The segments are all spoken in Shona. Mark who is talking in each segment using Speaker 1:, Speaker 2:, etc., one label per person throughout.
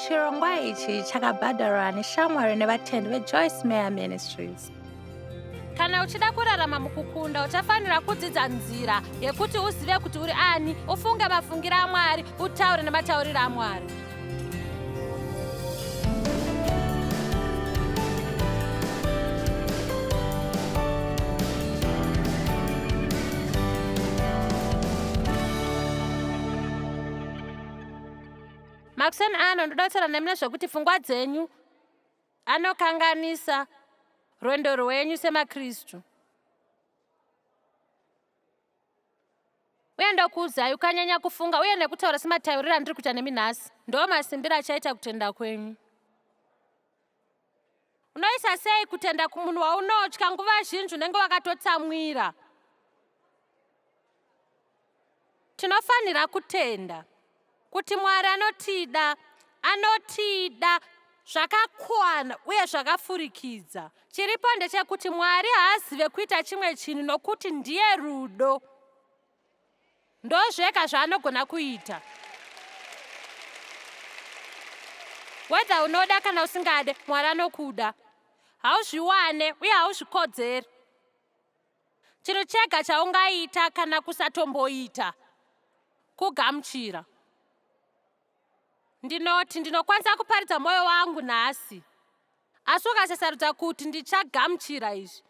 Speaker 1: Chirongwa ichi chakabhadharwa neshamwari nevatendi veJoyce Meyer Ministries.
Speaker 2: Kana uchida kurarama mukukunda, uchafanira kudzidza nzira yekuti uzive kuti uri ani, ufunge mafungiro aMwari, utaure nematauriro aMwari. Makuseni ano ndoda kutaura nemi nezvekuti pfungwa dzenyu anokanganisa rwendo rwenyu semaKristu. Uye ndokuudzai, ukanyanya kufunga uye nekutaura sematauriro andiri kuita nemi nhasi, ndo masimbiro achaita kutenda kwenyu. Unoisa sei kutenda kumunhu waunotya? Nguva zhinji unenge wakatotsamwira. Tinofanira kutenda kuti Mwari anotida, anotida zvakakwana uye zvakafurikidza. Chiripo ndechekuti Mwari haazive kuita chimwe chinhu nokuti ndiye rudo. Ndozvega zvaanogona kuita. Whether unoda kana usingade, Mwari anokuda. Hauzviwane uye hauzvikodzeri. Chinhu chega chaungaita kana kusatomboita kugamuchira. Ndinoti ndinokwanisa kuparidza mwoyo wangu nhasi, asi ukasasarudza kuti ndichagamuchira izvi,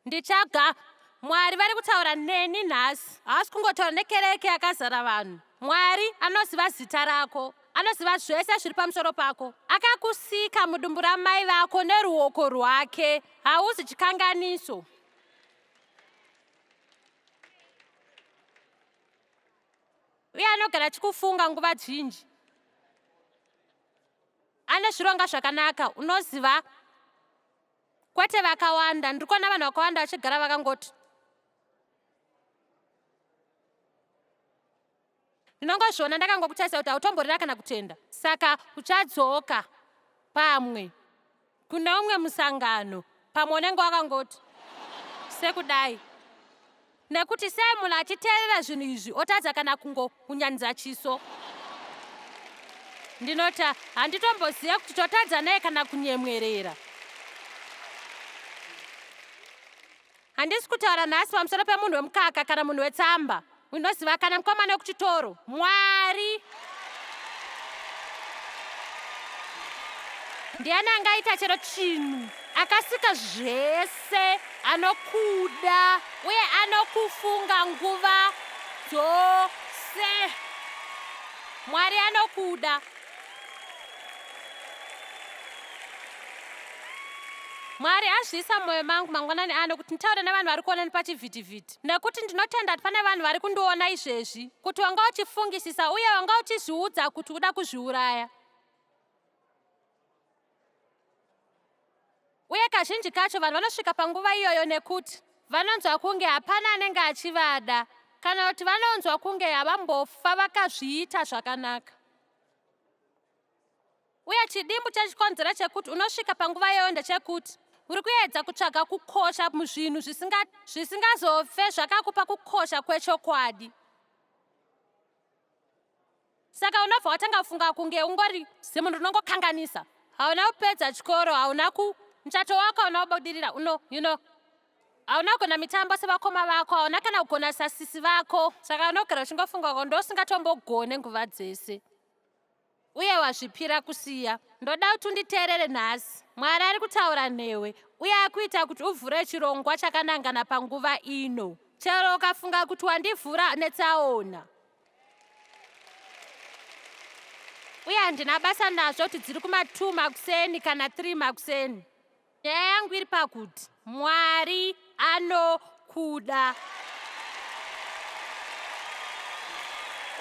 Speaker 2: ndichaga Mwari vari kutaura neni nhasi. Haasi kungotaura nekereke yakazara vanhu. Mwari anoziva zita rako. Anoziva zvese zviri pamusoro pako. Akakusika mudumbu ramai vako neruoko rwake. Hauzi chikanganiso. Uye anogara achikufunga nguva zhinji. Ane zvironga zvakanaka, unoziva. Kwete vakawanda, ndiri kuona vanhu vakawanda vachigara vakangoti ndinongozviona ndakangokutarisa kuti hautomborina kana kutenda saka uchadzoka pamwe kune umwe musangano pamwe unenge wakangoti sekudai nekuti sei munhu achiteerera zvinhu izvi otadza kana kungokunyanidza chiso ndinoti handitomboziva kuti totadza nei kana kunyemwerera Handisi kutaura nhasi pamusoro pemunhu wemukaka kana munhu wetsamba. Unoziva kana mukomana wekuchitoro. Mwari! Ndiani angaita chero chinhu? Akasika zvese, anokuda uye anokufunga nguva dzose. Mwari anokuda. Mwari azviisa mumwoyo mangu mangwanani ano kuti nditaure nevanhu vari kuona nepachivhitivhiti nekuti ndinotenda kuti pane vanhu vari kundiona izvezvi kuti wanga uchifungisisa uye wanga uchizviudza kuti uda kuzviuraya. Uye kazhinji kacho vanhu vanosvika panguva iyoyo nekuti vanonzwa kunge hapana anenge achivada kana kuti vanonzwa kunge havambofa vakazviita zvakanaka. Uye chidimbu chechikonzero chekuti unosvika panguva iyoyo ndechekuti uri kuedza kutsvaga kukosha muzvinhu zvisingazofe zvakakupa kukosha kwechokwadi. Saka unobva watanga kufunga kunge ungori zimunhu rinongokanganisa. Hauna kupedza chikoro, hauna ku muchato wako hauna kubudirira, uno you know hauna kugona mitambo sevakoma vako, hauna kana kugona sasisi vako. Saka unogara uchingofunga ko ndosingatombogone nguva dzese. Uye wazvipira kusiya. Ndoda kuti unditeerere nhasi. Mwari ari kutaura newe uye akuita kuti uvhure chirongwa chakanangana panguva ino. Chero ukafunga kuti wandivhura netsaona. Uye handina basa nazvo kuti dziri kuma 2 makuseni kana 3 makuseni. Nyaya yangu iri pakuti Mwari anokuda.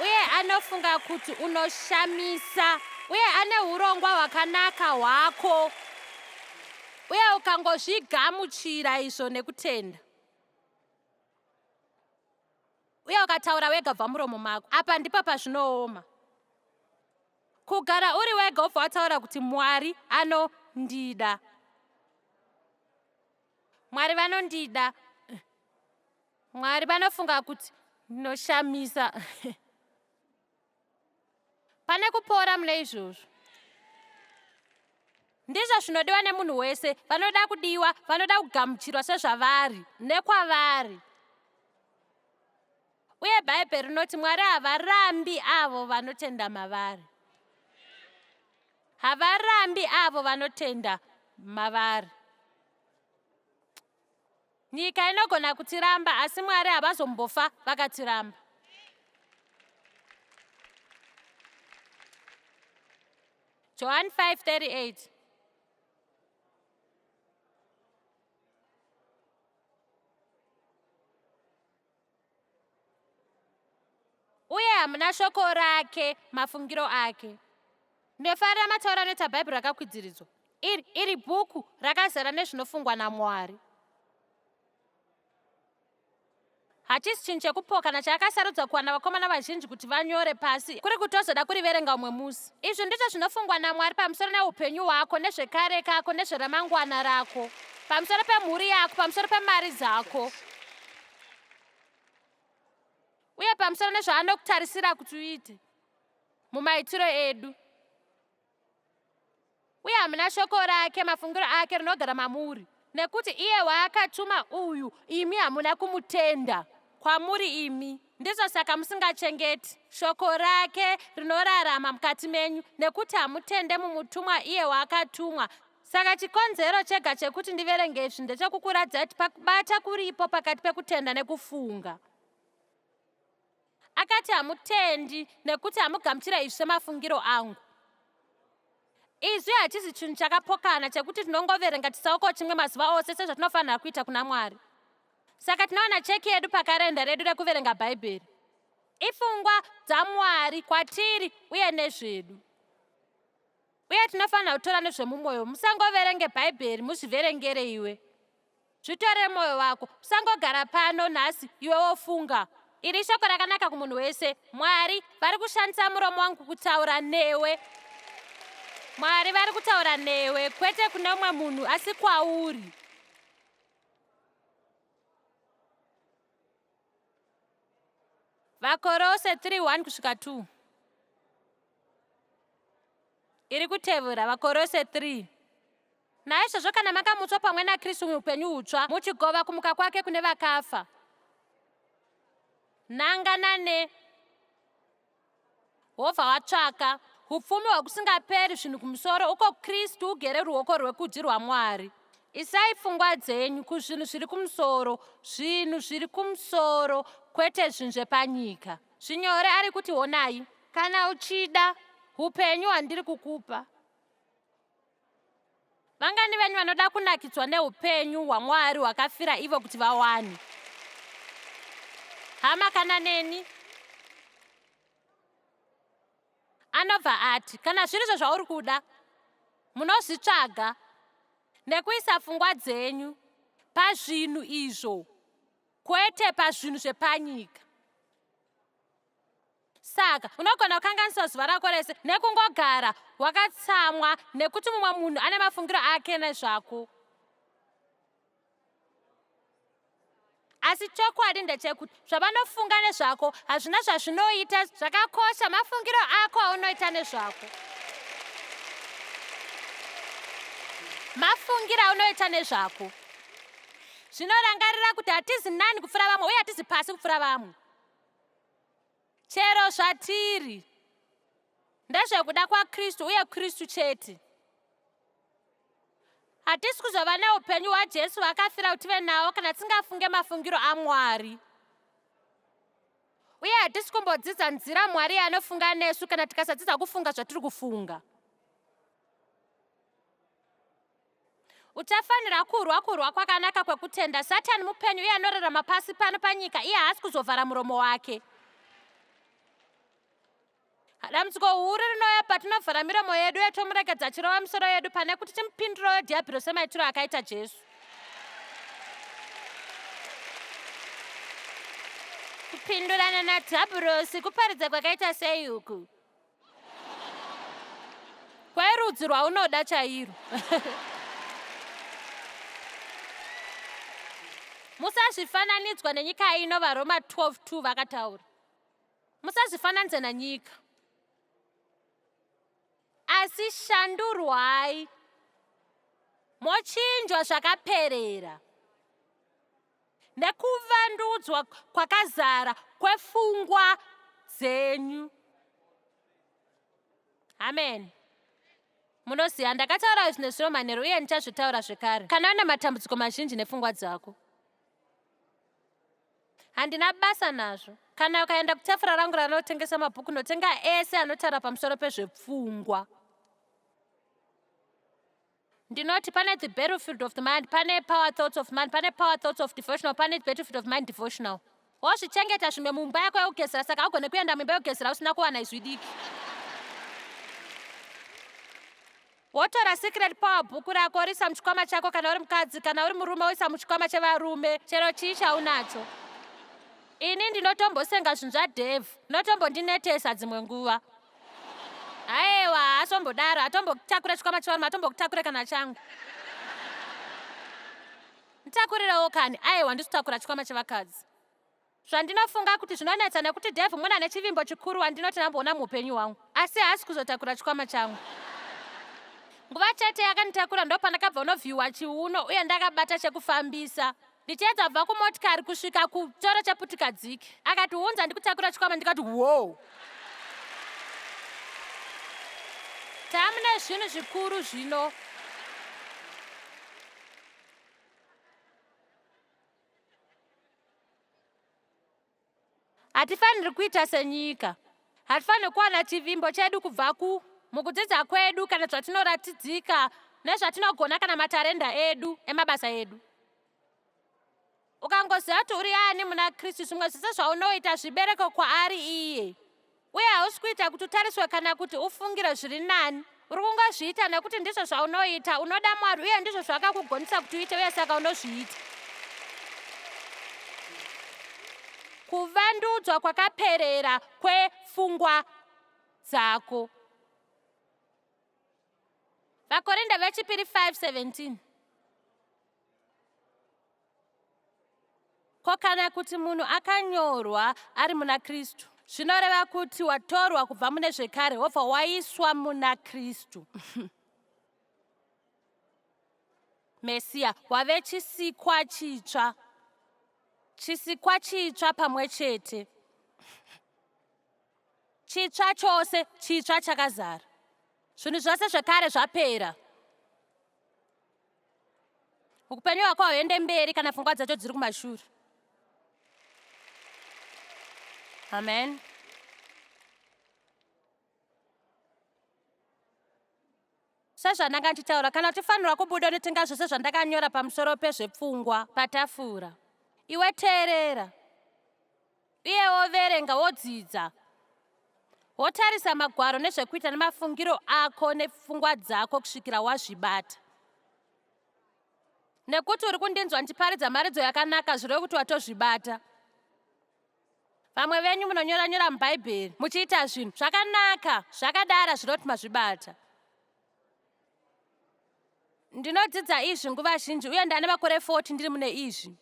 Speaker 2: Uye anofunga kuti unoshamisa uye ane urongwa hwakanaka hwako. Uye ukangozvigamuchira izvo nekutenda. Uye ukataura wega bva muromo mako. Apa ndipo pazvinooma. Kugara uri wega wobva wataura kuti Mwari anondida. Mwari vanondida. Mwari vanofunga kuti ndinoshamisa. Pane kupora mune izvozvo. Ndizvo zvinodiwa nemunhu wese, vanoda kudiwa, vanoda kugamuchirwa sezvavari, nekwavari. Uye Bhaibheri rinoti Mwari havarambi avo vanotenda mavari. Havarambi avo vanotenda mavari. Nyika inogona kutiramba asi Mwari havazombofa vakatiramba. Johani 5:38. Uye hamuna shoko rake, mafungiro ake. Ndinofarira matauro anoita Bhaibheri rakakwidziridzwa. Iri, iri bhuku rakazara nezvinofungwa naMwari. Hachisi chinhu chekupokana chaakasarudza kuwana vakomana vazhinji kuti vanyore pasi kuri kutozoda kuriverenga umwe musi. Izvi ndizvo zvinofungwa naMwari pamusoro neupenyu hwako, nezvekare kako, nezveramangwana rako, pamusoro pemhuri yako, pamusoro pemari dzako, uye pamusoro nezvaanokutarisira kuti uite mumaitiro edu. Uye hamuna shoko rake, mafungiro ake, rinogara mamuri. Nekuti iye waakatuma uyu, imi hamuna kumutenda. Kwamuri imi. Ndizvo saka musingachengeti shoko rake rinorarama mukati menyu, nekuti hamutende mumutumwa iye waakatumwa. Saka chikonzero chega chekuti ndiverenge izvi ndechekukuratidzai kuti pakubata kuripo pakati pekutenda nekufunga. Akati hamutendi nekuti hamugamuchira izvi semafungiro angu. Izwi hachizi chinhu chakapokana chekuti tinongoverenga chitsauko chimwe mazuva ose sezvatinofanira kuita kuna Mwari. Saka tinowana cheki yedu pakarenda redu rekuverenga Bhaibheri. Ipfungwa dzaMwari kwatiri uye nezvedu. Uye tinofanira kutora nezvemumwoyo. Musangoverenge Bhaibheri, muzviverengere iwe. Zvitore mwoyo wako. Usangogara pano nhasi iwe wofunga. Iri ishoko rakanaka kumunhu wese. Mwari vari kushandisa muromo wangu kutaura newe. Mwari vari kutaura newe, kwete kune umwe munhu asi kwauri. Vakorose 3 1 kusvika 2. Iri kutevera Vakorose 3. Naizvozvo kana makamutswa pamwe naKristu muupenyu hutsva, muchigova kumuka kwake kune vakafa, nangana ne wobva watsvaka upfumi hwokusingaperi zvinhu kumusoro uko Kristu ugere ruoko rwekudyi rwaMwari. Isai pfungwa dzenyu kuzvinhu zviri kumusoro, zvinhu zviri kumusoro, kwete zvinhu zvepanyika. Zvinyore ari kuti honai, kana uchida upenyu hwandiri kukupa. Vangani venyu vanoda kunakidzwa neupenyu hwaMwari hwakafira ivo kuti vawane? Hama kana neni. Anobva ati, kana zvirizvo zvauri kuda, munozvitsvaga nekuisa pfungwa dzenyu pazvinhu izvo, kwete pazvinhu zvepanyika. Saka unogona kukanganisa zuva rako rese nekungogara wakatsamwa nekuti mumwe munhu ane mafungiro ake nezvako. Asi chokwadi ndechekuti zvavanofunga nezvako hazvina zvazvinoita zvakakosha mafungiro ako aunoita nezvako. Mafungiro aunoita nezvako. Zvinorangarira kuti hatizi nani kupfuura vamwe uye hatizi pasi kupfuura vamwe. Chero zvatiri, ndezvekuda kwaKristu uye Kristu chete. Hatisi kuzova neupenyu hwaJesu vakafira kuti tive nawo kana tisingafunge mafungiro aMwari. Uye hatisi kumbodzidza nzira Mwari yaanofunga nesu kana tikasadzidza kufunga zvatiri kufunga. Uchafanira kurwa kurwa kwakanaka kwekutenda. Satani mupenyu uye anorarama pasi pano panyika, iye haasi kuzovhara muromo wake. Dambudziko huru rinouya patinovhara miromo yedu uye tomuregedza achirova misoro yedu pane kuti timupindurewo dhiyabhiro semaitiro akaita Jesu. Kupindurana nadhiabhurosi kuparidza kwakaita sei uku? Kwerudzi rwaunoda chairo. Musazvifananidzwa nenyika ino, vaRoma 12:2 vakataura. Musazvifananidze nanyika. Asi shandurwai. Mochinjwa zvakaperera nekuvandudzwa kwakazara kwefungwa dzenyu. Amen. Munoziva, ndakataura izvi nezuro manheru uye ndichazvitaura zvekare. Kana une matambudziko mazhinji nepfungwa dzako, handina basa nazvo. Kana ukaenda kutafura rangu ranotengesa mabhuku, notenga ese anotaura pamusoro pezvepfungwa. Ndinoti pane the battlefield of the mind, pane power thoughts of mind, pane power thoughts of devotional, pane battlefield of mind devotional. Wozvichengeta zvimwe mumba yako yekugezera saka haugone kuenda muimba yekugezera usina kuwana izwi diki. Wotora secret power bhuku rako orisa muchikwama chako kana uri mukadzi, kana uri murume woisa muchikwama chevarume, chero chii chaunacho. Ini ndinotombosenga zvinhu zvaDave, unotombondinetesa dzimwe nguva. Aewa haasombodaro, hatombotakura chikwama chevarume, hatombokutakure kana changu. Nditakurirewo kani, aewa ndisi kutakura chikwama chevakadzi. Zvandinofunga kuti zvinonetsa nekuti Dave munhu ane chivimbo chikuru wandinoti ndamboona muupenyu hwangu, asi haasi kuzotakura chikwama changu. Nguva chete yakanditakura ndopandakabva unovhiyiwa chiuno uye ndakabata chekufambisa ndichiedza kubva kumotikari kusvika kuchitoro cheputikadziki. Akati hunza ndikutakura chikwama ndikati wow. Tamune zvinhu zvikuru zvino. Hatifaniri kuita senyika. Hatifaniri kuwana chivimbo chedu kubva ku mukudzidza kwedu kana zvatinoratidzika nezvatinogona kana matarenda edu emabasa edu. Ukangoziva kuti uri ani muna Kristu, zvimwe zvese zvaunoita zvibereko kwaari iye. Uye hausi kuita kuti utariswe kana kuti ufungire zviri nani. Uri kungozviita nekuti ndizvo zvaunoita. Unoda Mwari uye ndizvo zvaakakugonesa kuti uite uye saka unozviita. Kuvandudzwa kwakaperera kwepfungwa dzako. VaKorinda vechipiri 5:17. Ko kana kuti munhu akanyorwa ari muna Kristu? Zvinoreva kuti watorwa kubva mune zvekare wobva waiswa muna Kristu. Mesiya wave chisikwa chitsva. Chisikwa chitsva pamwe chete. Chitsva chose, chitsva chakazara. Zvinhu zvose zvekare zvapera. Upenyu hwako hauende mberi kana pfungwa dzacho dziri kumashure. Amen. Sezvandanga ndichitaura, kana uchifanirwa kubuda unotenga zvose zvandakanyora pamusoro pezvepfungwa patafura. Iwe teerera. Uye woverenga wodzidza. Wotarisa magwaro nezvekuita nemafungiro ako nepfungwa dzako kusvikira wazvibata. Nekuti uri kundinzwa ndichiparidza mharidzo yakanaka zvireve kuti watozvibata. Vamwe venyu munonyora nyora muBhaibheri muchiita zvinhu zvakanaka zvakadara zvinoti mazvibata. Ndinodzidza izvi nguva zhinji uye ndane makore 40 ndiri mune izvi.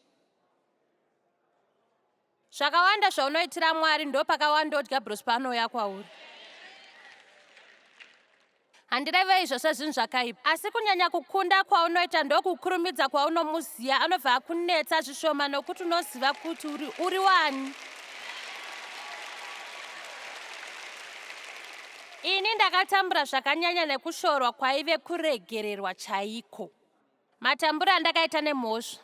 Speaker 2: Zvakawanda zvaunoitira Mwari ndopakawanda dhiabhorosi paanouya kwauri. Handireve izvo sezvinhu zvakaipa, asi kunyanya kukunda kwaunoita ndokukurumidza kwaunomuziva anobva akunetsa zvishoma nokuti unoziva kuti uri, uri wani. Ini ndakatambura zvakanyanya nekushorwa kwaive kuregererwa chaiko. Matambura andakaita nemhosva,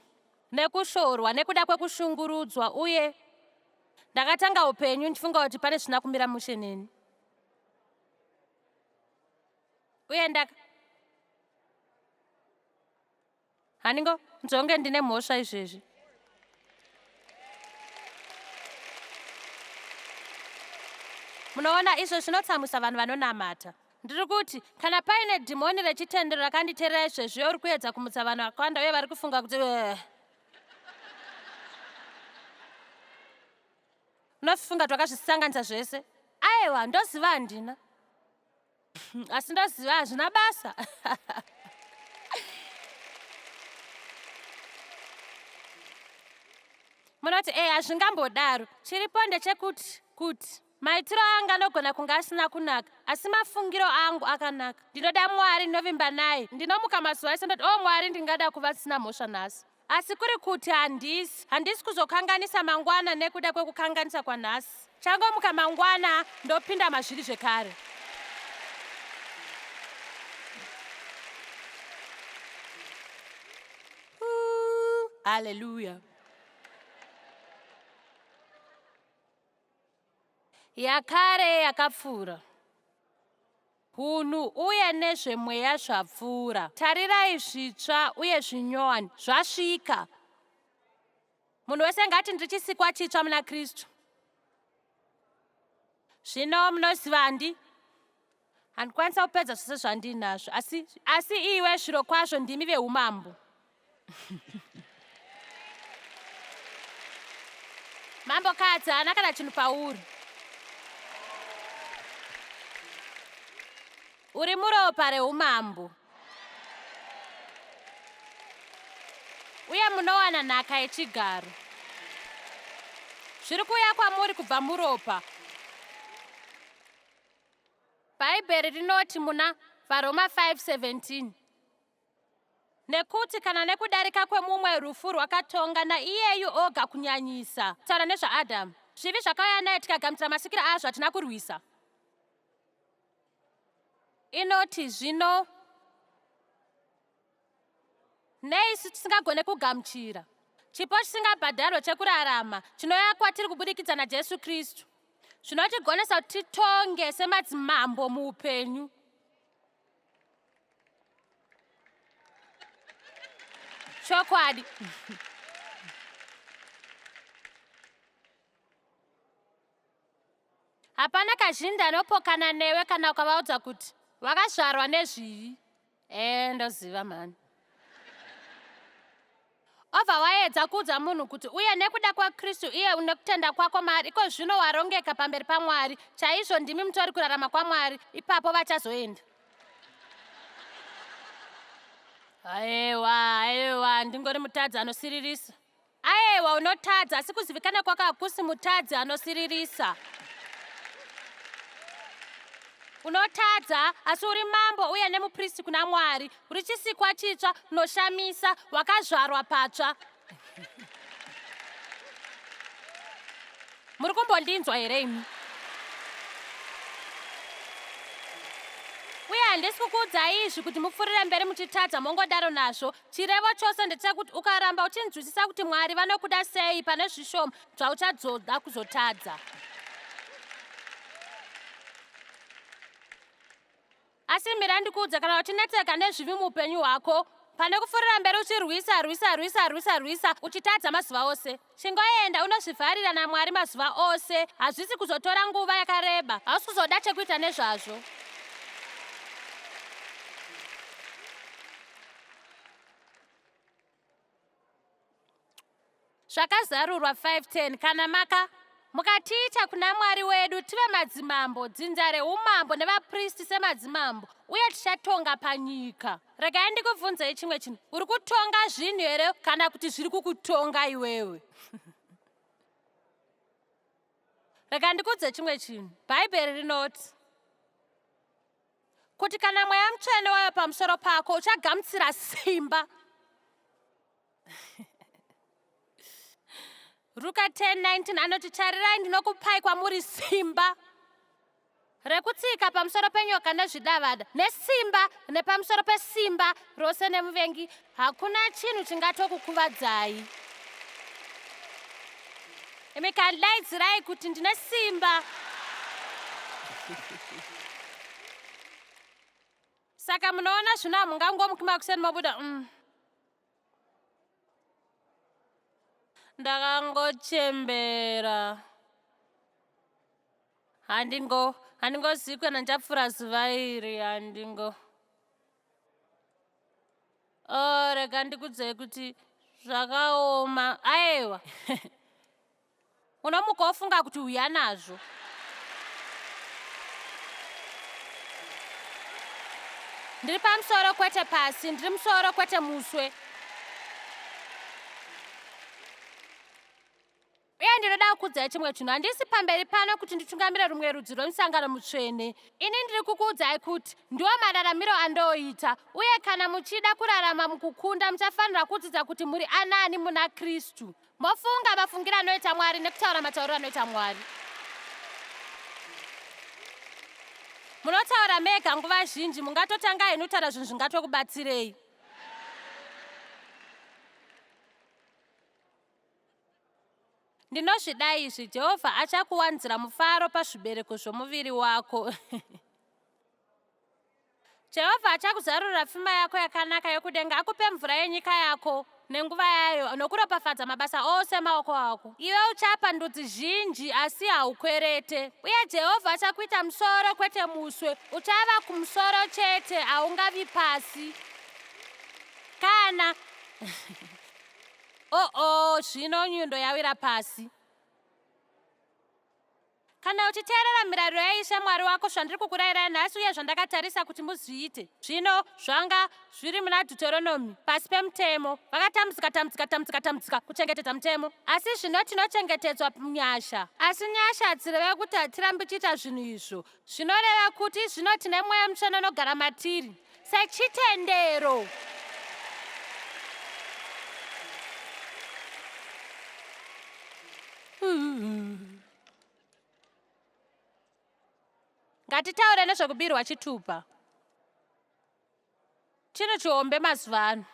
Speaker 2: nekushorwa, nekuda kwekushungurudzwa uye ndakatanga upenyu ndichifunga kuti pane zvisina kumira mushe neni. Uye ndaka handingo nzonge ndine mhosva izvezvi. Munoona izvo zvinotsamwisa vanhu vanonamata. Ndiri kuti kana paine dhimoni rechitendero rakanditerera izvezvi uri kuedza kumutsa vanhu vakawanda uye vari kufunga kuti eh. Unofunga twakazvisanganisa zvese? Aiwa, ndoziva handina. Asi ndoziva hazvina basa. Munoti eh hazvingambodaro. Chiripo ndechekuti kuti. Maitiro angu anogona kunge asina kunaka, asi mafungiro angu akanaka. Ndinoda Mwari, ndinovimba naye. Ndinomuka mazuva ese ndoti, "Oh Mwari, ndingada kuva sina mhosva nhasi." Asi kuri kuti handisi, handisi kuzokanganisa mangwana nekuda kwekukanganisa kwanhasi. Changomuka mangwana ndopinda mazviri zvekare. Hallelujah. Yakare yakapfuura. Hunhu uye nezvemweya zvapfuura. Tarirai zvitsva uye zvinyowani zvasvika. Munhu wese ngati ndiri chisikwa chitsva muna Kristu. Zvino munoziva handi handikwanisa kupedza zvose zvandinazvo asi asi iwe zviro kwazvo ndimi veumambo. Mambokadzi haana kana chinhu pauri. Uri muropa reumambo. Uye munowana nhaka yechigaro. Zviri kuuya kwamuri kubva muropa. Bhaibheri rinoti muna VaRoma 5:17 Nekuti kana nekudarika kwemumwe rufu rwakatonga naiyeyu oga kunyanyisa. Taura nezvaAdhamu. Zvivi zvakauya naye tikagamuchira masikiro azvo hatina kurwisa. Inoti zvino nei isu tisingagone kugamuchira chipo chisingabhadharwe chekurarama chinouya kwatiri kubudikidza naJesu Kristu zvinotigonesa kuti titonge semadzimambo muupenyu. Chokwadi. Hapana kazhinji anopokana newe kana ukavaudza kuti wakazvarwa nezvivi. Eh, ndoziva mhani. Obva waedza kuudza munhu kuti uye nekuda kwaKristu iye une kutenda kwako maari iko zvino warongeka pamberi paMwari. Chaizvo ndimi mutori kurarama kwaMwari, ipapo vachazoenda. Aewa, aewa, ndingori mutadzi anosiririsa. Aewa, unotadza, asi kuzivikana kwako hakusi mutadzi anosiririsa. Unotadza, asi uri mambo uye nemupristi kuna Mwari. Uri chisikwa chitsva, unoshamisa, wakazvarwa patsva. Muri kumbondinzwa here imi? Uye handisi kukuudzai izvi kuti mupfurire mberi muchitadza mongodaro nazvo. Chirevo chose ndechekuti ukaramba uchinzwisisa kuti Mwari vanokuda sei pane zvishoma zvauchadzoda kuzotadza. Asi mira ndikuudze, kana uchinetseka nezvivi muupenyu hwako, pane kupfuurira mberi uchirwisa, rwisa, rwisa, rwisa, rwisa, uchitadza mazuva ose, chingoenda unozvivharira naMwari mazuva ose. Hazvisi kuzotora nguva yakareba. Hausi kuzoda chekuita nezvazvo. Zvakazarurwa 5:10 Kana maka mukatiita kuna Mwari wedu tive madzimambo, dzinza reumambo nevapristi semadzimambo, uye tichatonga panyika. Regai ndikubvunzei chimwe chinhu. Uri kutonga zvinhu here kana kuti zviri kukutonga iwewe? Rega ndikudze chimwe chinhu. Bhaibheri rinoti kuti kana Mweya Mutsvene wauya pamusoro pako uchagamuchira simba. Ruka 10:19 anoti tarirai ndinokupai kwamuri simba rekutsika pamusoro penyoka nezvidavada nesimba nepamusoro pesimba rose nemuvengi hakuna chinhu chingatokukuvadzai. Imi kandidaidzirai kuti ndine simba. Saka munoona zvino hamungangomuki makuseni mobuda mm. Ndakangochembera. Handingo handingozivi kana ndichapfuura zuva iri handingo. Oh, rega ndikudzei kuti zvakaoma. Aewa. Unomuka wofunga kuti uya nazvo. Ndiri pamusoro kwete pasi, ndiri musoro kwete muswe. Uye ndiri ndinoda kukuudzai chimwe chinhu. Handisi pamberi pano kuti nditungamire rumwe rudzi rwemusangano mutsvene. Ini ndiri kukuudzai kuti ndiwo mararamiro andooita. Uye kana muchida kurarama mukukunda, muchafanira kudzidza kuti muri anani muna Kristu. Mofunga mafungiro anoita Mwari nekutaura matauriro anoita Mwari. Munotaura mega nguva zhinji, mungatotanga henyu kutaura zvinhu zvingatokubatsirei. Ndinozvida izvi, Jehovha achakuwanzira mufaro pazvibereko zvomuviri wako. Jehovha achakuzarurira pfuma yako yakanaka yokudenga akupe mvura yenyika yako nenguva yayo nokuropafadza mabasa ose emaoko ako. Iwe uchapa ndudzi zhinji asi haukwerete, uye Jehovha achakuita musoro kwete muswe. Uchava kumusoro chete, haungavi pasi. Kana O-o, zvino nyundo yawira pasi. Kana uchiteerera mirayiro yaIshe Mwari wako zvandiri kukurayirai nhasi uye zvandakatarisa kuti muzviite. Zvino zvanga zviri muna Dhuteronomi, pasi pemutemo. Vakatambudzika, tambudzika, tambudzika, tambudzika kuchengetedza mutemo. Asi zvino tinochengetedzwa munyasha. Asi nyasha hadzireve kuti hatirambi tichiita zvinhu izvo. Zvinoreva kuti zvino tine Mweya Mutsvene unogara matiri sechitendero. Ngatitaure nezvekubirwa chitupa. Chinhu chihombe mazuva ano.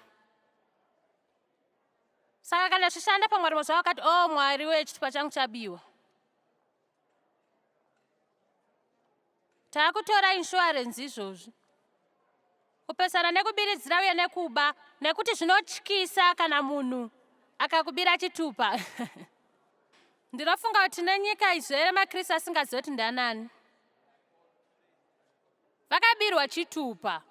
Speaker 2: Saka kana zvichishanda pamwe rimwe zuva wakati, oh Mwari wee chitupa changu chabiwa. Takutora insurance izvozvi. Kupesana nekubiridzira uye nekuba nekuti zvinotyisa kana munhu akakubira chitupa. Ndinofunga kuti tine nyika izere maKristu asingazive kuti ndanani. Vakabirwa chitupa.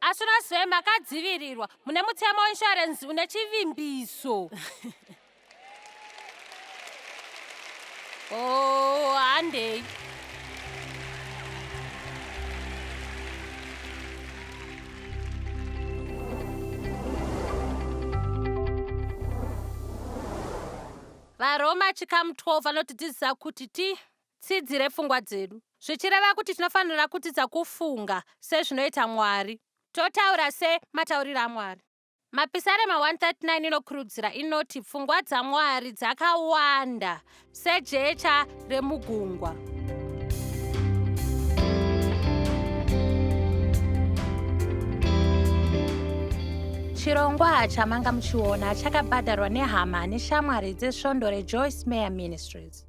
Speaker 2: Asi unoziva makadzivirirwa mune mutemo weinsurance une chivimbiso. Oh, handei. VaRoma chikamu 12 vanotidzidzisa kuti titsidzire pfungwa dzedu, zvichireva kuti tinofanira kudzidza kufunga sezvinoita Mwari, totaura sematauriro aMwari. Mapisarema 139 inokurudzira inoti pfungwa dzaMwari dzakawanda sejecha remugungwa.
Speaker 1: Chirongwa chamanga muchiona chakabhadharwa nehama neshamwari dzesvondo reJoyce Meyer Ministries.